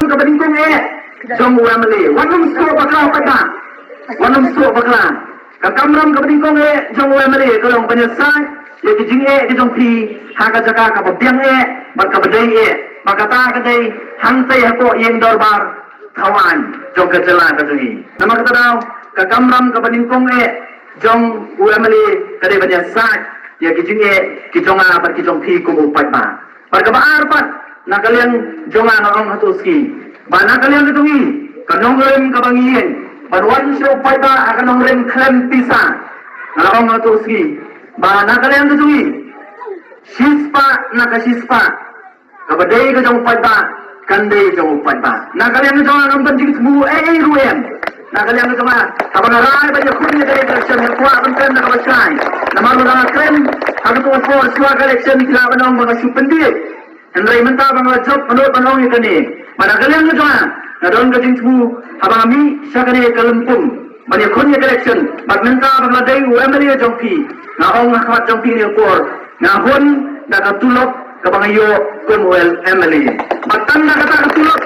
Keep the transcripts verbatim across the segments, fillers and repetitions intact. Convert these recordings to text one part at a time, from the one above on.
kaba nyngkong eh jong u M L A. Wat nym sngewbakla pat ba. Wat nym sngewbakla. Ka kamram kaba nyngkong eh jong u M L A ka long ban ïasaid ïa ki jingeh ki jong phi ha ka jaka kaba biang eh bad kaba dei eh. Ba kata ka dei hangtei hapoh ïing dorbar thaw aiñ jong ka jylla ka jong i. Namar kata daw ka kamram kaba nyngkong eh jong u M L A ka dei ban ïasaid ïa ki jingeh ki jong nga bad ki jong phi kum u paidbah. Bad kaba ar pat, na ka liang jong nga nga ong hato sngi ba na ka liang ka jong i ka nongrim kaba ngi ïeng ban wan sha u paidbah ha ka nongrim khlem pisa. Nga la ong hato sngi ba na ka liang ka jong i shispah na ka shispah kaba dei ka jong u paidbah kan dei jong u paidbah. Na ka liang ka jong nga ngam don jingthmu ei ei ruh em. Na ka liang ka jong nga haba nga rai ban ïakhun ïa ka election nga kwah ban kren da kaba shai. Namar lada nga kren ha kato ka por shuwa ka election ki lah ban ong ba nga shu pyndiat. Hynrei mynta ba nga la jop mynta ban ong ïa kane. Ba na ka liang ka jong nga nga don ka jingthmu haba nga mih sha kane ka lympung ban ïakhun ïa ka election bad mynta ba nga la dei u M L A jong phi, nga ong ha khmat jong phi ïa ka por nga hun da ka tulop kaba nga ïoh kum u M L A. Bad tang da kata ka tulop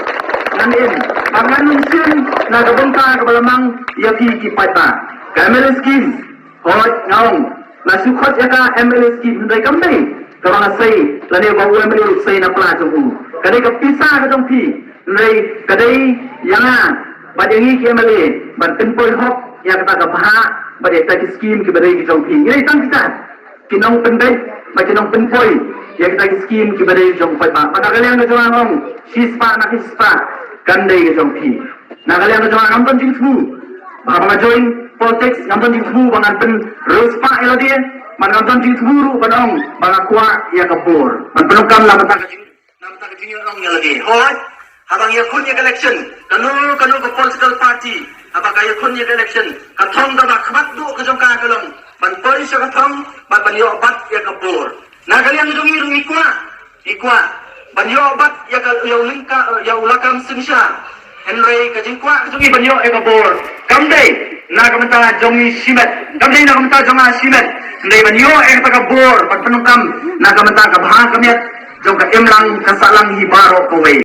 ngan im bad ngan ym shim na ka bynta kaba la mang ïa phi ki paidbah. Ka M L A scheme, hooid nga ong la shu khot ïa ka M L A scheme hynrei kam dei kaba nga sei lane ba u M L A u sei na pla jong u. Ka dei ka pisa ka jong phi. Hynrei ka dei ïa nga bad ïa ngi ki M L A ban pynpoi hok ïa kata ka bhah bad ïa kita ki scheme kiba dei ki jong phi. Ngi dei tang kita ki nongpynbeit bad ki nongpynpoi ïa kita ki scheme kiba dei ki jong u paidbah. Bad na ka liang ka jong nga ong shispah na ka shispah kan dei ki jong phi. Na ka liang ka jong nga ngam don jingthmu ba haba nga join politics ngam don jingthmu ba ngan pynriewspah ïa lade. Bad ngam don jingthmu ruh ban ong ba nga kwah ïa ka bor ban pyndonkam na bynta ka jing na bynta ka jingïalang ïa lade. Hooid, haba ngi ïakhun ïa ka election, kano kano ka political party haba ka ïakhun ïa ka election, ka thong kaba khmat duh ka jong ka ka long ban poi sha ka thong bad ban ïoh bat ïa ka bor. Na ka liang jong ngi ruh ngi kwah, ngi kwah ban ïoh bat ïa ka, ïa u lyngka, ïa u lakam synshar. Hynrei ka jingkwah ka jong ngi ban ïoh ïa ka bor kam dei na ka bynta jong ngi shimet, kam dei na ka bynta jong nga shimet. Hynrei ban ïoh ïa kata ka bor ban pyndonkam na ka bynta ka bha ka miat jong ka imlang ka sahlang hi baroh kawei.